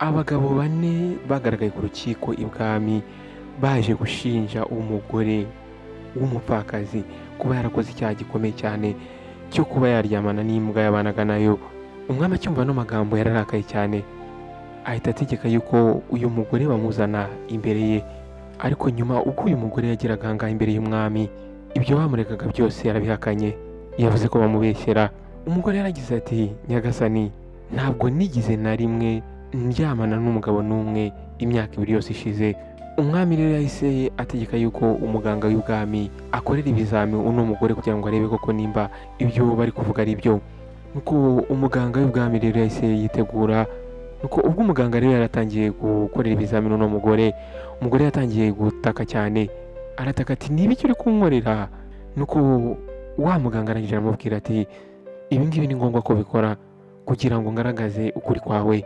Abagabo bane bagaragaye ku rukiko ibwami baje gushinja umugore w'umupfakazi kuba yarakoze icyaha gikomeye cyane cyo kuba yaryamana n'imbwa yabanaga nayo. Umwami acyumva ano magambo yararakaye cyane, ahita ategeka yuko uyu mugore bamuzana imbere ye. Ariko nyuma ubwo uyu mugore yageraga aha ngaha imbere y'umwami, ibyo bamuregaga byose yarabihakanye, yavuze ko bamubeshyera. Umugore yaragize ati: "Nyagasani, ntabwo nigeze na rimwe ndyamana n'umugabo n'umwe imyaka 2 yose ishize." Umwami rero yahise ategeka yuko umuganga w'ibwami akorera ibizami uno mugore kugira ngo arebe koko nimba ibyo bari kuvuga ari byo. Nuko umuganga w'ibwami rero yahise yitegura. Nuko ubwo umuganga rero yaratangiye gukorera ibizamini uno mugore, umugore yatangiye gutaka cyane, arataka ati: "Niba icyo uri kunkorera?" Nuko wa muganga arangije aramubwira ati: "Ibi ngibi ni ngombwa ko bikora kugira ngo ngaragaze ukuri kwawe."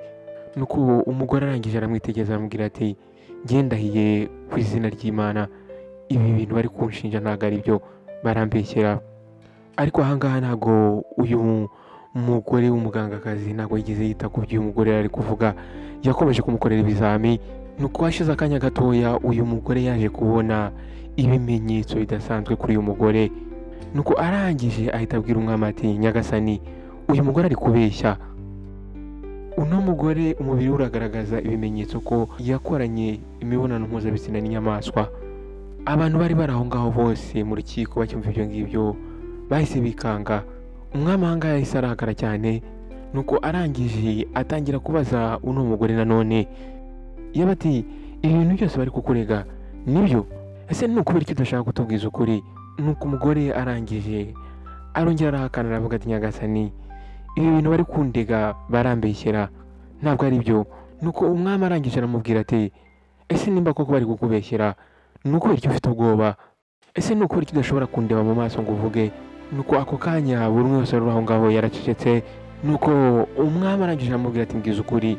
Nuko umugore arangije aramwitegereza aramubwira ati: "Ngendahiye ku izina ry'Imana, ibi bintu bari kunshinja ntabwo ari byo, barambeshyera." Ariko ahangaha ntabwo uyu mugore w'umugangakazi ntabwo yigeze yita ku byo uyu mugore yari kuvuga, yakomeje kumukorera ibizami. Nuko hashize akanya gatoya uyu mugore yaje kubona ibimenyetso bidasanzwe kuri uyu mugore. Nuko arangije ahita abwira umwami ati: "Nyagasani, uyu mugore ari kubeshya. Uno mugore umubiri we uragaragaza ibimenyetso ko yakoranye imibonano mpuzabitsina n'inyamaswa." Abantu bari bari aho ngaho bose mu rukiko bacyumva ibyo ngibyo bahise bikanga. Umwami aha ngaha yahise arakara cyane. Nuko arangije atangira kubaza uno mugore nanone, yaba ati: "Ibi bintu byose bari kukurega nibyo? Ese ni ukubera icyo udashaka kutubwiza ukuri?" Nuko umugore arangije arongera arahakana aravuga ati: "Nyagasani, ibi bintu bari kundega barambeshyera, ntabwo ari byo." Nuko umwami arangije aramubwira ati: "Ese nimba koko bari kukubeshyera, ni ukubera icyo ufite ubwoba? Ese ni ukubera icyo udashobora kundeba mu maso ngo uvuge?" Nuko ako kanya buri umwe wese wari aho ngaho yaracecetse. Nuko umwami arangije aramubwira ati: "Mbwiza ukuri,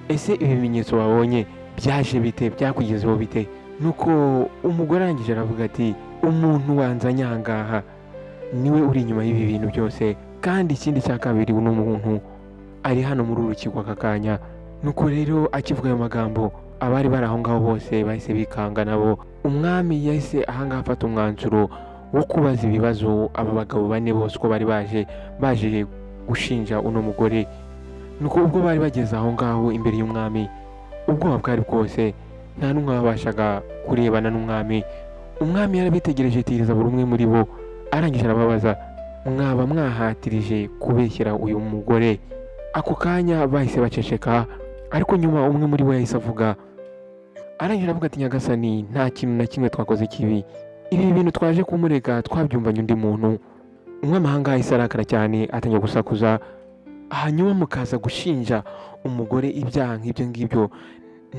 ese ibi bimenyetso wabonye byaje bite, byakugezeho bite?" Nuko umugore arangije aravuga ati: "Umuntu wanzanye aha ngaha niwe uri inyuma y'ibi bintu byose, kandi ikindi cya kabiri uno muntu ari hano muri uru rukiko aka kanya." Nuko rero akivuga ayo magambo abari bari aho ngaho bose bahise bikanga nabo. Umwami yahise aha ngaha afata umwanzuro wo kubaza ibibazo aba bagabo bane bose uko bari baje gushinja uno mugore. Nuko ubwo bari bageze aho ngaho imbere y'umwami, ubwoba bwari bwose, nta n'umwe wabashaga kurebana n'umwami. Umwami yarabitegereje yitegereza buri umwe muri bo, arangije arababaza: "Mwaba mwahatirije kubeshyera uyu mugore?" Ako kanya bahise baceceka, ariko nyuma umwe muri bo yahise avuga, arangije aravuga ati: "Nyagasani, nta kintu na kimwe twakoze kibi, ibi bintu twaje kumurega twabyumvanye undi muntu." Umwami aha ngaha yahise arakara cyane, atangira gusakuza: "Hanyuma mukaza gushinja umugore ibyaha nk'ibyo ngibyo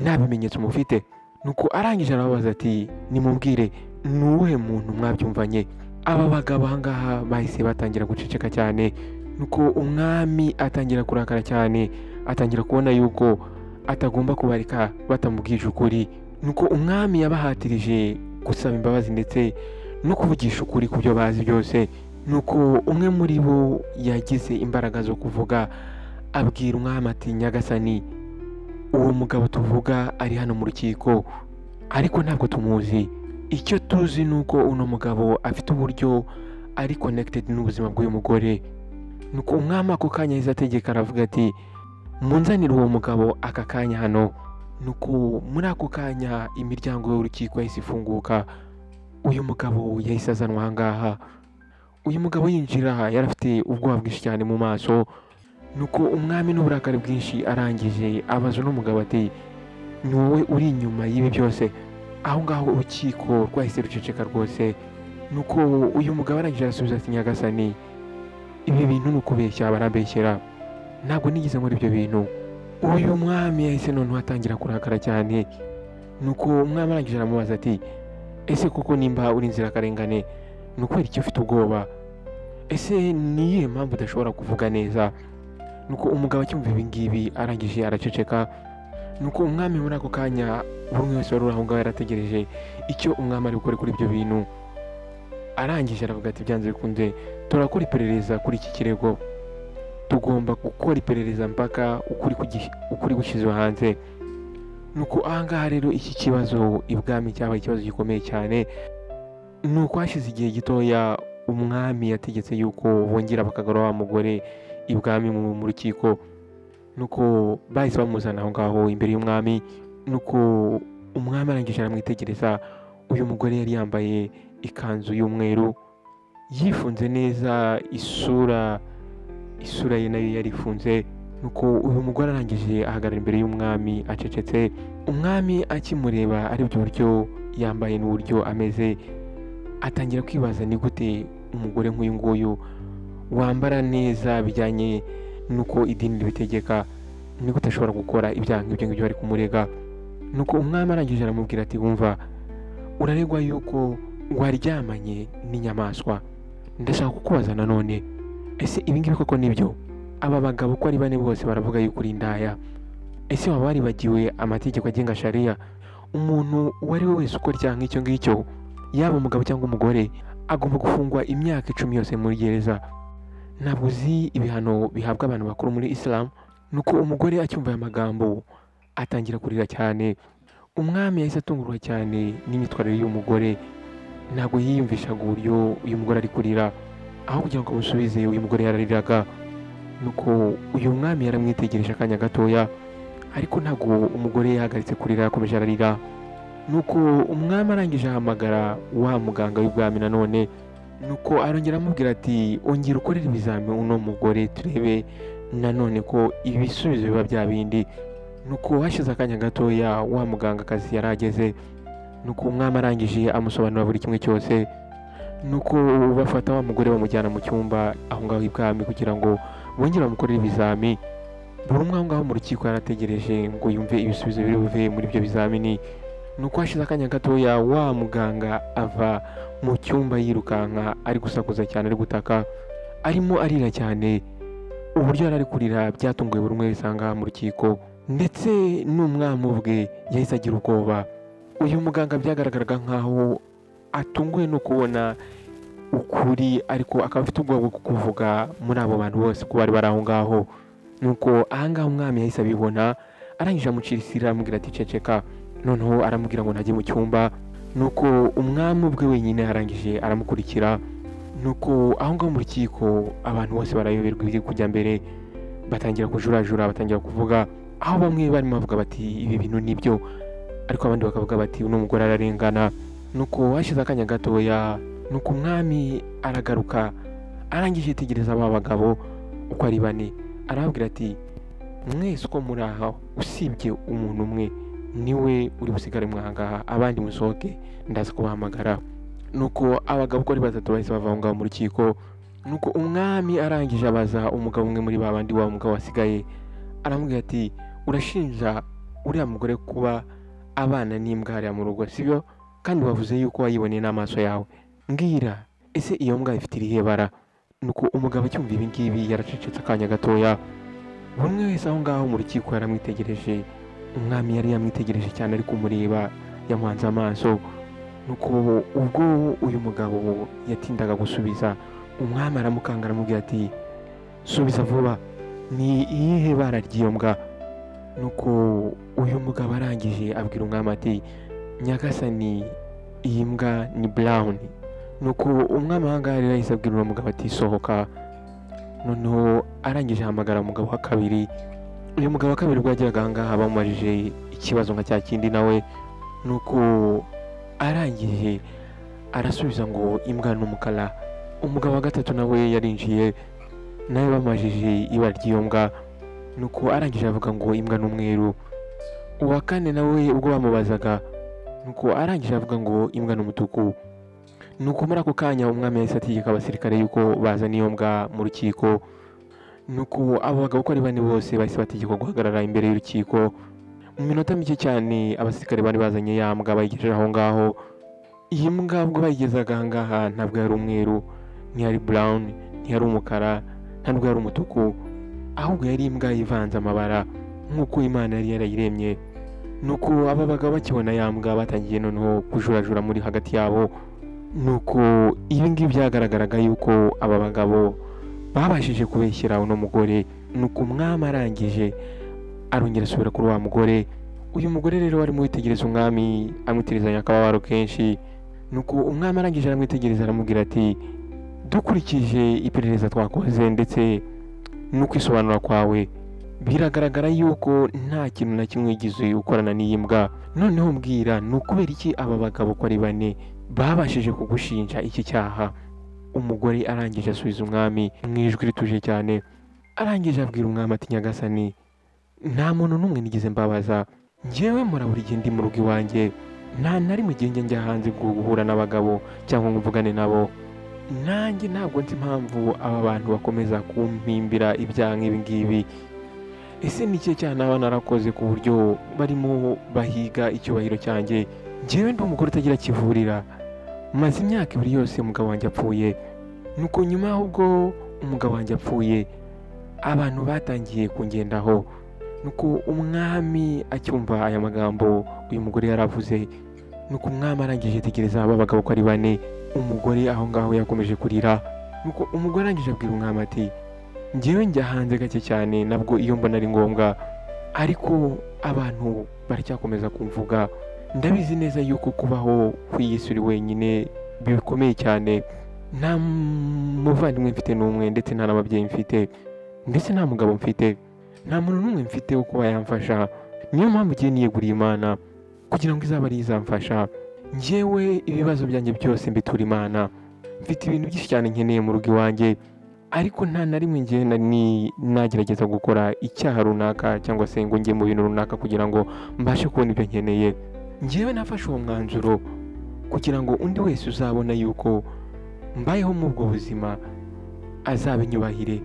nta bimenyetso mufite?" Nuko arangije arababaza ati: "Nimubwire, ni uwuhe muntu mwabyumvanye?" Aba bagabo aha ngaha bahise batangira guceceka cyane. Nuko umwami atangira kurakara cyane, atangira kubona yuko atagomba kubareka batamubwije ukuri. Nuko umwami yabahatirije gusaba imbabazi ndetse no kuvugisha ukuri ku byo bazi byose. Nuko umwe muri bo yagize imbaraga zo kuvuga, abwira umwami ati: "Nyagasani, uwo mugabo tuvuga ari hano mu rukiko, ariko ntabwo tumuzi. Icyo tuzi ni uko uno mugabo afite uburyo ari connected n'ubuzima bw'uyu mugore." Nuko umwami ako kanya yahise ategeka aravuga ati: "Munzanire uwo mugabo aka kanya hano." Nuko muri ako kanya imiryango y'urukiko yahise ifunguka, uyu mugabo yahise azanwa aha ngaha. Uyu mugabo yinjira yari afite ubwoba bwinshi cyane mu maso. Nuko umwami n'uburakari bwinshi arangije abaza uno mugabo ati: "Ni wowe uri inyuma y'ibi byose?" Aho ngaho urukiko rwahise ruceceka rwose. Nuko uyu mugabo arangije arasubiza ati: "Nyagasani, ibi bintu ni ukubeshya, barambeshyera, ntabwo nigeze nkora ibyo bintu." Uyu mwami yahise noneho atangira kurakara cyane. Nuko umwami arangije aramubaza ati: "Ese koko nimba uri inzirakarengane, ni ukubera iki ufite ubwoba? Ese ni iyihe mpamvu udashobora kuvuga neza?" Nuko umugabo acyumva ibi ngibi arangije araceceka. Nuko umwami muri ako kanya buri umwe wese wari uri aho ngaho yarategereje icyo umwami ari bukore kuri ibyo bintu. Arangije aravuga ati: "Byanze bikunze turakora iperereza kuri iki kirego." Tugomba gukora iperereza mpaka ukuri gushyizwe hanze. Nuko ahangaha rero iki kibazo ibwami cyabaye ikibazo gikomeye cyane. Nuko hashize igihe gitoya umwami yategetse yuko bongera bakagarura wa mugore ibwami mu rukiko. Nuko bahise bamuzana aho ngaho imbere y'umwami. Nuko umwami arangije aramwitegereza. Uyu mugore yari yambaye ikanzu y'umweru, yifunze neza, isura ye nayo yari ifunze. Nuko uyu mugore arangije ahagarara imbere y'umwami acecetse. Umwami akimureba arebye uburyo yambaye n'uburyo ameze, atangira kwibaza ni gute umugore nk'uyu nguyu wambara neza bijyanye n'uko idini ribitegeka, ni gute ashobora gukora ibyaha nk'ibyo ngibyo bari kumurega. Nuko umwami arangije aramubwira ati wumva, uraregwa yuko waryamanye n'inyamaswa. Ndashaka kukubaza nanone, ese ibi ngibi koko nibyo? Aba bagabo uko ari bane bose baravuga yuko uri indaya. Ese waba waribagiwe amategeko agenga sharia? Umuntu uwo ari we wese ukora icyaha nk'icyo ngicyo, yaba umugabo cyangwa umugore, agomba gufungwa imyaka 10 yose muri gereza. Ntabwo uzi ibihano bihabwa abantu bakuru muri Islam? Nuko umugore acyumva aya magambo atangira kurira cyane. Umwami yahise atungurwa cyane n'imyitwarire y'uyu mugore. Ntabwo yiyumvishaga uburyo uyu mugore ari kurira. Aho kugira ngo amusubize, uyu mugore yarariraga. Nuko uyu mwami yaramwitegereje akanya gatoya, ariko ntabwo umugore yahagaritse kurira, yakomeje ararira. Nuko umwami arangije ahamagara wa muganga w'ibwami nanone. Nuko arongera amubwira ati ongera ukorere ibizami uno mugore turebe nanone ko ibisubizo biba bya bindi. Nuko hashize akanya gatoya wa muganga akazi yarageze. Nuko umwami arangije amusobanurira buri kimwe cyose. Nuko bafata wa mugore bamujyana mu cyumba aho ngaho ibwami kugira ngo bongere bamukorere ibizami. Buri umwe aho ngaho mu rukiko yarategereje ngo yumve ibisubizo biri buve muri ibyo bizamini. Nuko hashize akanya gatoya wa muganga ava mu cyumba yirukanka, ari gusakuza cyane, ari gutaka, arimo arira cyane. Uburyo yari ari kurira byatunguye buri umwe wese aha ngaha mu rukiko, ndetse n'umwami ubwe yahise agira ubwoba. Uyu muganga byagaragaraga nkaho atunguwe no kubona ukuri, ariko akaba afite ubwoba bwo kuvuga muri abo bantu bose ko bari bari aho ngaho. Nuko aha ngaha umwami yahise abibona, arangije amucira isira, aramubwira ati ceceka. Noneho aramubwira ngo ntajye mu cyumba. Nuko umwami ubwe wenyine arangije aramukurikira. Nuko aho ngaho mu rukiko abantu bose barayoberwa ibiri kujya mbere, batangira kujurajura, batangira kuvuga, aho bamwe barimo bavuga bati ibi bintu nibyo, ariko abandi bakavuga bati uno mugore ararengana. Nuko hashize akanya gatoya, nuko umwami aragaruka, arangije yitegereza ba bagabo uko ari bane, arababwira ati mwese uko muri aha usibye umuntu umwe niwe uri busigare mwahangaha, abandi musohoke ndaza kubahamagara. Nuko abagabo uko ari batatu bahise bava aho ngaho mu rukiko. Nuko umwami arangije abaza umugabo umwe muri ba bandi, wa mugabo wasigaye, aramubwira ati urashinja uriya mugore kuba abana n'imbwa hariya mu rugo, sibyo? Kandi wavuze yuko wayiboneye n'amaso yawe. Mbwira, ese iyo mbwa ifite irihe bara? Nuko umugabo acyumva ibi ngibi yaracecetse akanya gatoya. Buri umwe wese aho ngaho mu rukiko yaramwitegereje. Umwami yari yamwitegereje cyane, ari kumureba yamuhanze amaso. Nuko ubwo uyu mugabo yatindaga gusubiza, umwami aramukanga aramubwira ati subiza vuba, ni iyihe bara ry'iyo mbwa? Nuko uyu mugabo arangije abwira umwami ati nyagasani, iyi mbwa ni brown. Nuko umwami aha ngaha rero yahise abwira uwo mugabo ati sohoka. Noneho arangije ahamagara umugabo wa kabiri. Uyu mugabo wa kabiri ubwo yageraga aha ngaha bamubajije ikibazo nka cya kindi nawe. Nuko arangije arasubiza ngo imbwa ni umukara. Umugabo wa gatatu nawe yarinjiye, nawe bamubajije ibara ry'iyo mbwa. Nuko arangije avuga ngo imbwa ni umweru. Uwa kane nawe ubwo bamubazaga, nuko arangije avuga ngo imbwa ni umutuku. Nuko muri ako kanya umwami yahise ategeka abasirikare yuko bazana iyo mbwa mu rukiko. Nuko abo bagabo uko ari bane bose bahise bategekwa guhagarara imbere y'urukiko. Mu minota mike cyane abasirikare bari bazanye ya mbwa bayigejeje aho ngaho. Iyi mbwa ubwo bayigezaga aha ngaha ntabwo yari umweru, ntiyari brown, ntiyari umukara, ntabwo yari umutuku, ahubwo yari imbwa ivanze amabara nk'uko Imana yari yarayiremye. Nuko aba bagabo bakibona ya mbwa batangiye noneho kujurajura muri hagati yabo. Nuko ibi ngibi byagaragaraga yuko aba bagabo Babashije kubeshyera uno mugore. Nuko umwami arangije arongera asubira kuri wa mugore. Uyu mugore rero warimo witegereza umwami amwitegerezanya akababaro kenshi. Nuko umwami arangije aramwitegereza aramubwira ati dukurikije iperereza twakoze ndetse no kwisobanura kwawe, biragaragara yuko nta kintu na kimwe wigeze ukorana n'iyi mbwa. Noneho mbwira, ni ukubera iki aba bagabo ko ari bane babashije kugushinja iki cyaha? Umugore arangije asubiza umwami mu ijwi rituje cyane, arangije abwira umwami ati nyagasani, nta muntu n'umwe nigeze mbabaza. Njyewe mpora buri gihe ndi mu rugo iwanjye, nta na rimwe igihe njya hanze guhura n'abagabo cyangwa ngo mvugane nabo. Nanjye ntabwo nzi impamvu aba bantu bakomeza kumpimbira ibyaha nk'ibi ngibi. Ese ni ikihe cyaha naba narakoze ku buryo barimo bahiga icyubahiro cyanjye? Njyewe ndi umugore utagira kivurira, maze imyaka ibiri yose umugabo wanjye apfuye. Nuko nyuma y'ubwo umugabo wanjye apfuye, abantu batangiye kungendaho. Nuko umwami acyumva aya magambo uyu mugore yaravuze, nuko umwami arangije yitegereza aba bagabo ko ari bane. Umugore aho ngaho yakomeje kurira. Nuko umugore arangije abwira umwami ati njyewe njya hanze gake cyane, nabwo iyo mbona ari ngombwa, ariko abantu baracyakomeza kumvuga. Ndabizi neza yuko kubaho ku iyi si uri wenyine bikomeye cyane. Nta muvandimwe mfite n'umwe, ndetse nta n'ababyeyi mfite, ndetse nta mugabo mfite, nta muntu n'umwe mfite wo kuba yamfasha. Niyo mpamvu ugiye niyeguriye Imana kugira ngo izabe ariyo izamfasha. Njyewe ibibazo byanjye byose mbitura Imana. Mfite ibintu byinshi cyane nkeneye mu rugo iwanjye, ariko nta na rimwe njye nagerageza gukora icyaha runaka cyangwa se ngo njye mu bintu runaka kugira ngo mbashe kubona ibyo nkeneye. Njyewe nafashe uwo mwanzuro kugira ngo undi wese uzabona yuko mbayeho muri ubwo buzima azabinyubahire.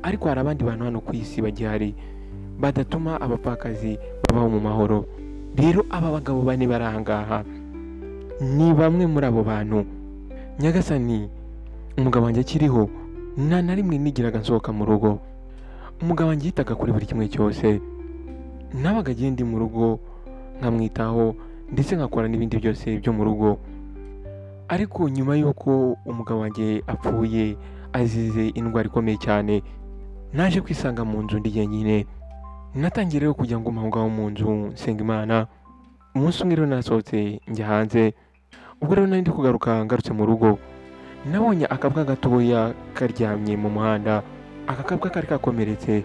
Ariko hari abandi bantu hano ku isi bagihari badatuma abapfakazi babaho mu mahoro. Rero aba bagabo bane bari aha ngaha ni bamwe muri abo bantu. Nyagasani, umugabo wanjye akiriho nta na rimwe nigiraga nsohoka mu rugo. Umugabo wanjye yitaga kuri buri kimwe cyose, nabaga agiye ndi mu rugo nkamwitaho ndetse nkakora n'ibindi byose byo mu rugo. Ariko nyuma y'uko umugabo wanjye apfuye azize indwara ikomeye cyane, naje kwisanga mu nzu ndi jyenyine. Natangiye rero kujya nguma aho ngaho mu nzu nsenga Imana. Umunsi umwe rero nasohotse njya hanze. Ubwo rero nari ndi kugaruka ngarutse mu rugo, nabonye akabwa gatoya karyamye mu muhanda. Aka kabwa kari kakomeretse.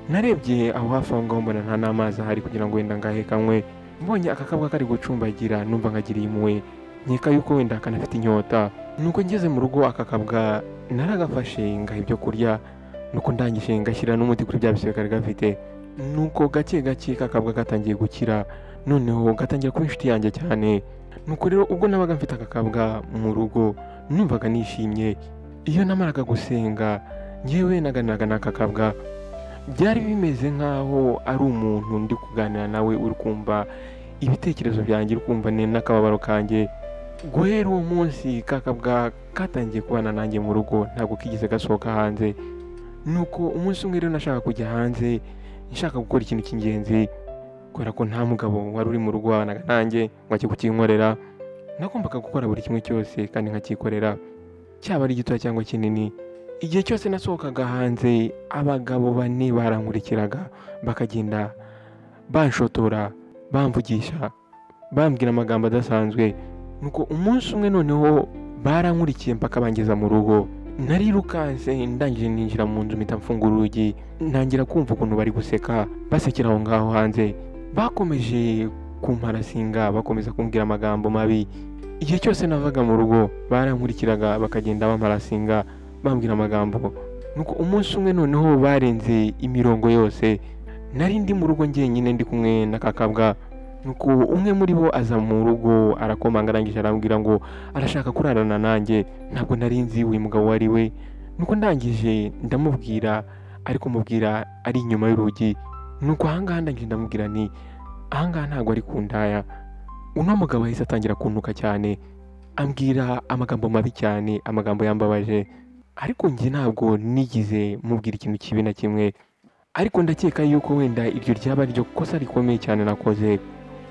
Narebye aho hafi aho ngaho mbona nta n'amazi ahari kugira ngo wenda ngahe kanywe. Mbonye aka kabwa kari gucumbagira numva nkagiriye impuhwe, nkeka yuko wenda kanafite inyota. Nuko ngeze mu rugo aka kabwa naragafashe ngaha ibyo kurya, nuko ndangije ngashyira n'umuti kuri bya bisebe kari gafite. Nuko gake gake kakabwa gatangiye gukira, noneho gatangira kuba inshuti yanjye cyane. Nuko rero ubwo nabaga mfite aka kabwa mu rugo numvaga nishimye. Iyo namaraga gusenga njyewe naganiraga n'aka kabwa, byari bimeze nk'aho ari umuntu ndi kuganira nawe uri kumva ibitekerezo byanjye, uri kumva n'akababaro kanjye. Guhera uwo munsi kakabwa katangiye kubana nanjye mu rugo, ntabwo kigeze gasohoka hanze. Nuko umunsi umwe rero nashaka kujya hanze nshaka gukora ikintu cy'ingenzi, kubera ko nta mugabo wari uri mu rugo wabanaga nanjye ngo ajye kukinkorera. Nagombaga gukora buri kimwe cyose kandi nkakikorera, cyaba ari gitoya cyangwa kinini. Igihe cyose nasohokaga hanze abagabo bane barankurikiraga, bakagenda banshotora, bamvugisha, bambwira amagambo adasanzwe. Nuko umunsi umwe noneho barankurikiye mpaka bangeza mu rugo. Narirukanse ndangije ninjira mu nzu mpita mfungura urugi, ntangira kumva ukuntu bari guseka basekera aho ngaho hanze. Bakomeje kumparasinga, bakomeza kumbwira amagambo mabi. Igihe cyose navaga mu rugo barankurikiraga bakagenda bamparasinga, bambwira amagambo. Nuko umunsi umwe noneho barenze imirongo yose. Nari ndi mu rugo njyenyine ndi kumwe na kakabwa. Nuko umwe muri bo aza mu rugo arakomanga, arangije arambwira ngo arashaka kurarana nanjye. Ntabwo nari nzi uyu mugabo wari we. Nuko ndangije ndamubwira, ariko mubwira ari inyuma y'urugi. Nuko ahangaha ndangije ndamubwira nti ahangaha ntabwo ari ku ndaya. Uno mugabo yahise atangira kuntuka cyane, ambwira amagambo mabi cyane, amagambo yambabaje. Ariko njye ntabwo nigize mubwira ikintu kibi na kimwe. Ariko ndakeka yuko wenda iryo ryaba ryo kosa rikomeye cyane nakoze.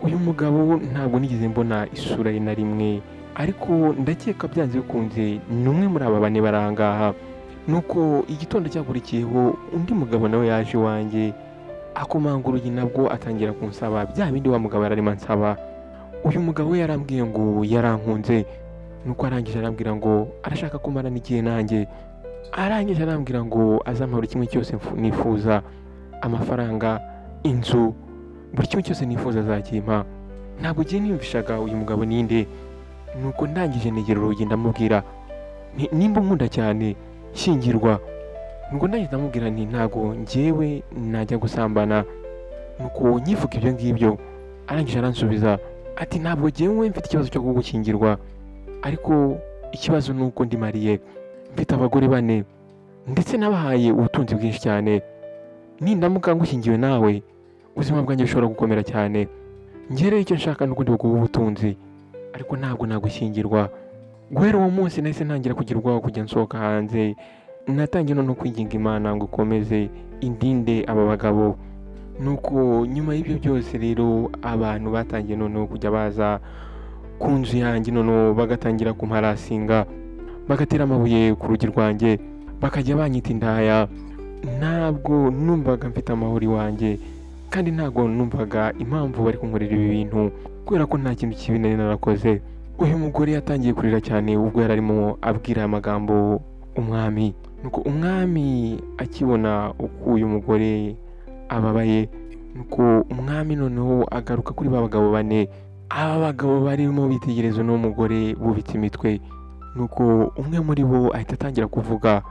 Uyu mugabo ntabwo nigeze mbona isura ye na rimwe, ariko ndakeka byanze bikunze ni umwe muri aba bane bari aha ngaha. Nuko igitondo cyakurikiyeho undi mugabo nawe yaje iwanjye akomanga urugi, nabwo atangira kunsaba bya bindi wa mugabo yararimo ansaba. Uyu mugabo we yarambwiye ngo yarankunze, nuko arangije arambwira ngo arashaka kumarana igihe nanjye. Arangije arambwira ngo azampa buri kimwe cyose nifuza, amafaranga, inzu, buri kimwe cyose nifuza azakimpa. Ntabwo ugiye niyumvishaga uyu mugabo ninde. Nuko ndangije negera urugi ndamubwira nimba unkunda cyane shyingirwa. Nuko ndangije ndamubwira nti ntago njyewe najya gusambana. Nuko nyivuga ibyo ngibyo arangije aransubiza ati ntabwo njyewe mfite ikibazo cyo kugukingirwa, ariko ikibazo ni uko ndimariye, mfite abagore 4 ndetse nabahaye ubutunzi bwinshi cyane. Nindamuka ngushyingiwe nawe ubuzima bwanjye bushobora gukomera cyane. Njye rero icyo nshaka ni uko ndi buguhe ubutunzi, ariko ntabwo nagushyingirwa. Guhera uwo munsi nahise ntangira kugira ubwoba kujya nsohoka hanze. Natangiye noneho kwinginga Imana ngo ikomeze indinde aba bagabo. Nuko nyuma y'ibyo byose rero abantu batangiye noneho kujya baza ku nzu yanjye, noneho bagatangira kumparasinga, bagatera amabuye ku rugi rwanjye, bakajya banyita indaya. Ntabwo numvaga mfite amahoro iwanjye, kandi ntabwo numvaga impamvu bari kunkorera ibi bintu, kubera ko nta kintu kibi nari narakoze. Uyu mugore yatangiye kurira cyane ubwo yari arimo abwira aya magambo umwami. Nuko umwami akibona uko uyu mugore ababaye, nuko umwami noneho agaruka kuri ba bagabo 4. Aba bagabo barimo bitegereza uno mugore bubitse imitwe. Nuko umwe muri bo ahita atangira kuvuga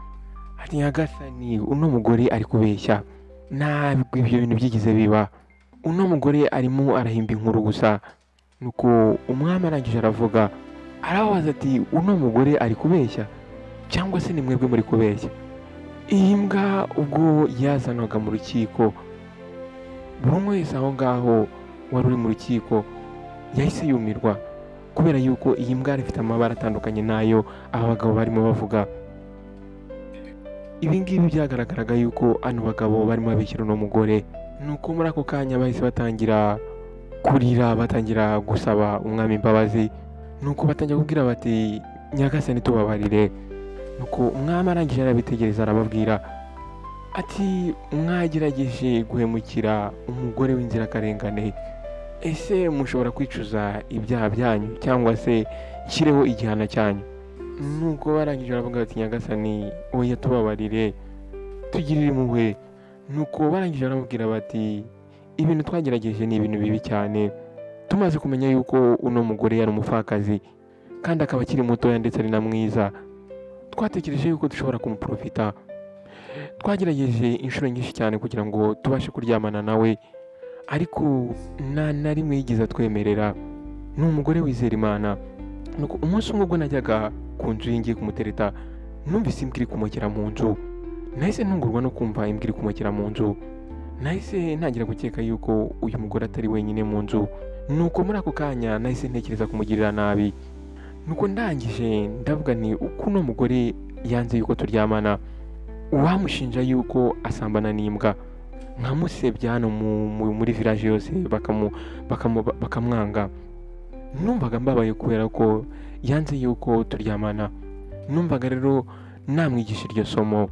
ati nyagasani, uno mugore ari kubeshya, ntabwo ibyo bintu byigeze biba, uno mugore arimo arahimba inkuru gusa. Nuko umwami arangije aravuga, arababaza ati uno mugore ari kubeshya cyangwa se ni mwebwe muri kubeshya? Iyi mbwa ubwo yazanwaga mu rukiko, buri umwe wese aho ngaho wari uri mu rukiko yahise yumirwa, kubera yuko iyi mbwa yari ifite amabara atandukanye n'ayo aba bagabo barimo bavuga. Ibi ngibi byagaragaraga yuko ano bagabo barimo babishyira uno mugore. Nuko muri ako kanya bahise batangira kurira, batangira gusaba umwami imbabazi. Nuko batangira kubwira bati nyagasani tubabarire. Nuko umwami arangije arabitegereza arababwira ati mwagerageje guhemukira umugore w'inzirakarengane, ese mushobora kwicuza ibyaha byanyu cyangwa se nshyireho igihano cyanyu? Nuko barangije baravuga bati nyagasani oya tubabarire, tugirire impuhwe. Nuko barangije baramubwira bati ibintu twagerageje ni ibintu bibi cyane, tumaze kumenya yuko uno mugore yari umupfakazi kandi akaba akiri mutoya ndetse ari na mwiza, twatekereje yuko dushobora kumuprofita. Twagerageje inshuro nyinshi cyane kugira ngo tubashe kuryamana nawe, ariko nta na rimwe yigeze atwemerera. Ni umugore wizera Imana. Nuko umunsi umwe ubwo najyaga ku nzu ye ngiye kumutereta, numvise imbwa iri kumokera mu nzu. Nahise ntungurwa no kumva imbwa iri kumokera mu nzu. Nahise ntangira gukeka yuko uyu mugore atari wenyine mu nzu. Nuko muri ako kanya nahise ntekereza kumugirira nabi. Nuko ndangije ndavuga nti uko uno mugore yanze yuko turyamana, uwamushinja yuko asambana n'imbwa, nkamusebya hano muri village yose bakamwanga. Numvaga mbabaye kubera ko yanze yuko turyamana. Numvaga rero namwigisha iryo somo.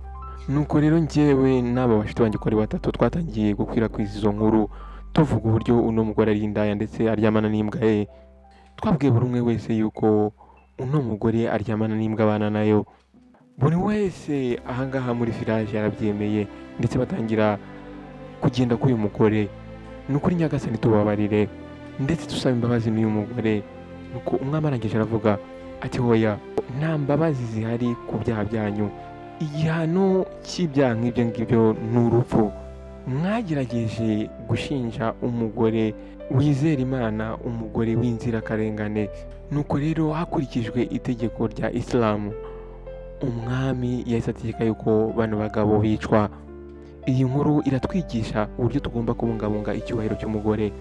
Nuko rero njyewe n'aba bashuti banjye uko ari 3 twatangiye gukwirakwiza izo nkuru, tuvuga uburyo uno mugore ari indaya ndetse aryamana n'imbwa ye. Twabwiye buri umwe wese yuko uno mugore aryamana n'imbwa abana nayo. Buri wese ahangaha muri village yarabyemeye, ndetse batangira kugenda k'uyu mugore. Ni ukuri nyagasani tubabarire ndetse dusaba imbabazi n'uyu mugore. Nuko umwami arangije aravuga ati hoya, nta mbabazi zihari ku byaha byanyu, igihano cy'ibyaha nk'ibyo ngibyo ni urupfu. Mwagerageje gushinja umugore wizera Imana, umugore w'inzirakarengane. Nuko rero hakurikijwe itegeko rya Isilamu, umwami yahise ategeka yuko bano bagabo bicwa. Iyi nkuru iratwigisha uburyo tugomba kubungabunga icyubahiro cy'umugore,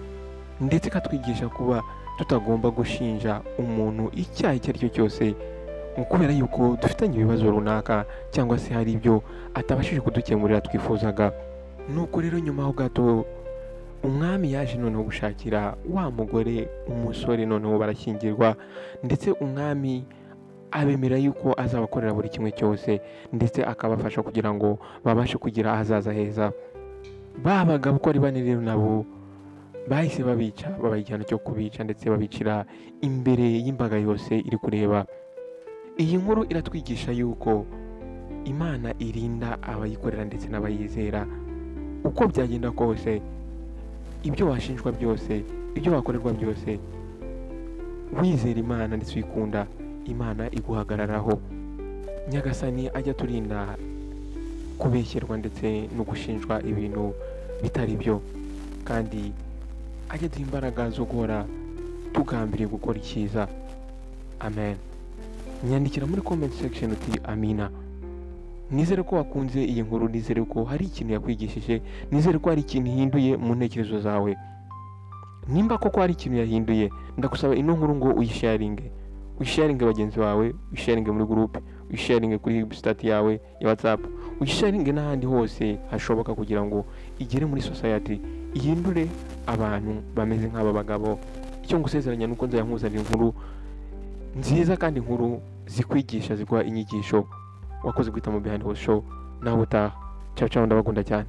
ndetse ikatwigisha kuba tutagomba gushinja umuntu icyaha icyo ari cyo cyose kubera yuko dufitanye ibibazo runaka cyangwa se hari ibyo atabashije kudukemurira twifuzaga. Nuko rero nyuma ho gato umwami yaje noneho gushakira wa mugore umusore, noneho barashyingirwa, ndetse umwami Abemera yuko azabakorera buri kimwe cyose ndetse akabafasha kugira ngo babashe kugira ahazaza heza. Ba bagabo uko ari bane rero nabo bahise babica, babaha igihano cyo kubica ndetse babicira imbere y'imbaga yose iri kureba. Iyi nkuru iratwigisha yuko Imana irinda abayikorera ndetse n'abayizera. Uko byagenda kose, ibyo washinjwa byose, ibyo wakorerwa byose, wizera Imana ndetse uyikunda, Imana iguhagararaho. Nyagasani ajya aturinda kubeshyerwa ndetse no gushinjwa ibintu bitari byo, kandi ajya aduha imbaraga zo guhora tugambiriye gukora icyiza. Amen. Nyandikira muri comment section uti amina. Nizere ko wakunze iyi nkuru, nizere ko hari ikintu yakwigishije, nizere ko hari ikintu ihinduye mu ntekerezo zawe. Nimba koko hari ikintu yahinduye, ndagusaba ino nkuru ngo uyisharinge, uyisharinge bagenzi bawe, uyisharinge muri groupe, uyisharinge kuri status yawe ya WhatsApp, uyisharinge n'ahandi hose hashoboka kugira ngo igere muri society, ihindure abantu bameze nk'aba bagabo. Icyo ngusezeranya nuko nzajya nkuzanira inkuru nziza kandi inkuru zikwigisha, ziguha inyigisho. Wakoze guhitamo Behind House Show. Nawe utaha. Ciao ciao, ndabakunda cyane.